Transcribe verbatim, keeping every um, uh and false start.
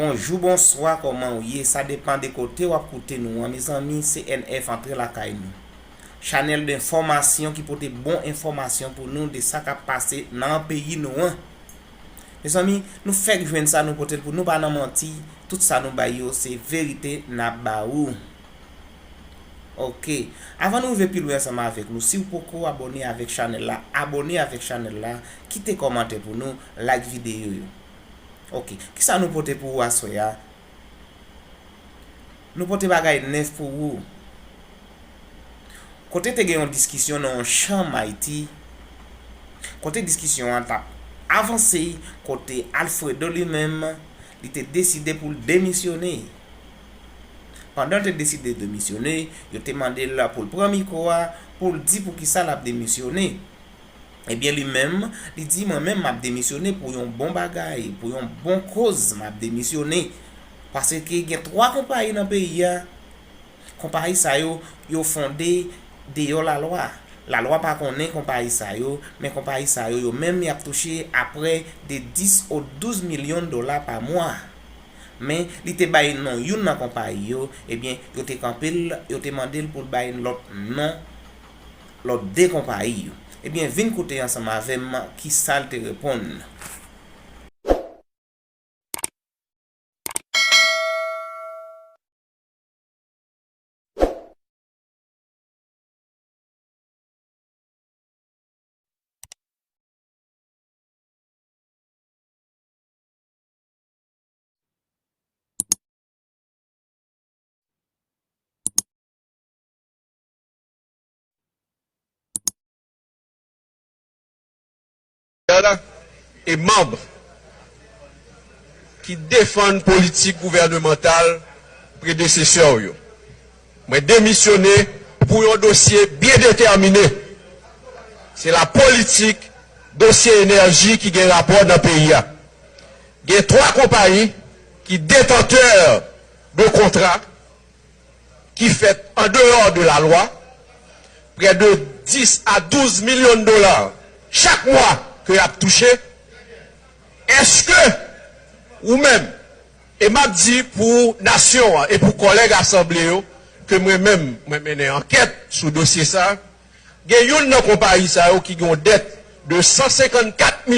Bonjou, bonswa, kòman w ye? Sa depann de kote w ap koute nou an. Mezanmi, C N F antre lakay nou. Chanèl de enfòmasyon ki pote bon enfòmasyon pou nou de sa k ap pase nan peyi nou an. Mezanmi, nou fèk jwenn sa nou pote l pou nou, pa nan manti. Tout sa nou bay yo, se verite n ap ba ou. Ok. Avan nou rive pi lwen ansanm avèk nou, si w poko abòne avèk chanèl la, abòne avèk chanèl la, kite kòmantè pou nou, like videyo yo. Ok. Kisa nou pote pou ou aswè a? Nou pote bagay nèf pou ou. Kote te gen yon diskisyon nan yon chanm Ayiti, kote diskisyon an t ap avanse, kote Alfredo li menm, li te deside pou l demisyone. Pandan l te deside demisyone, yo te mande l pou l pran mikwo a, pou l di poukisa l ap demisyone. Ebyen, li menm, li di, "Mwen menm, m ap demisyone pou yon bon bagay, pou yon bon koz, m ap demisyone." Paske gen twa konpayi nan peyi a. Konpayi sa yo, yo fonde deyò lalwa. Lalwa pa konnen konpayi sa yo, men konpayi sa yo, yo menm, y ap touche aprè de dis o douz milyon dola pa mwa. Men, li te bay non youn nan konpayi yo, ebyen, yo te kanpe l, yo te mande l pou l bay lòt non lòt de konpayi yo. Ebyen, vin koute ansanm avè m kisa l te reponn. E manm ki defann politik gouvènemantal predesesè w yo. Mwen demisyone pou yon dosye byen detèmine. Se la politik dosye enèji ki gen rapò nan peyi a. Gen twa konpayi ki detantè de kontra ki fèt an deyò de lalwa, prè de dis a douz milyon dola chak mwa ke y ap touche. Èske ou menm, e m ap di pou nasyon an e pou kòlèg asanble yo, ke mwen menm, mwen mennen ankèt sou dosye sa, gen youn nan konpayi sa yo ki gen yon dèt de san senkannkat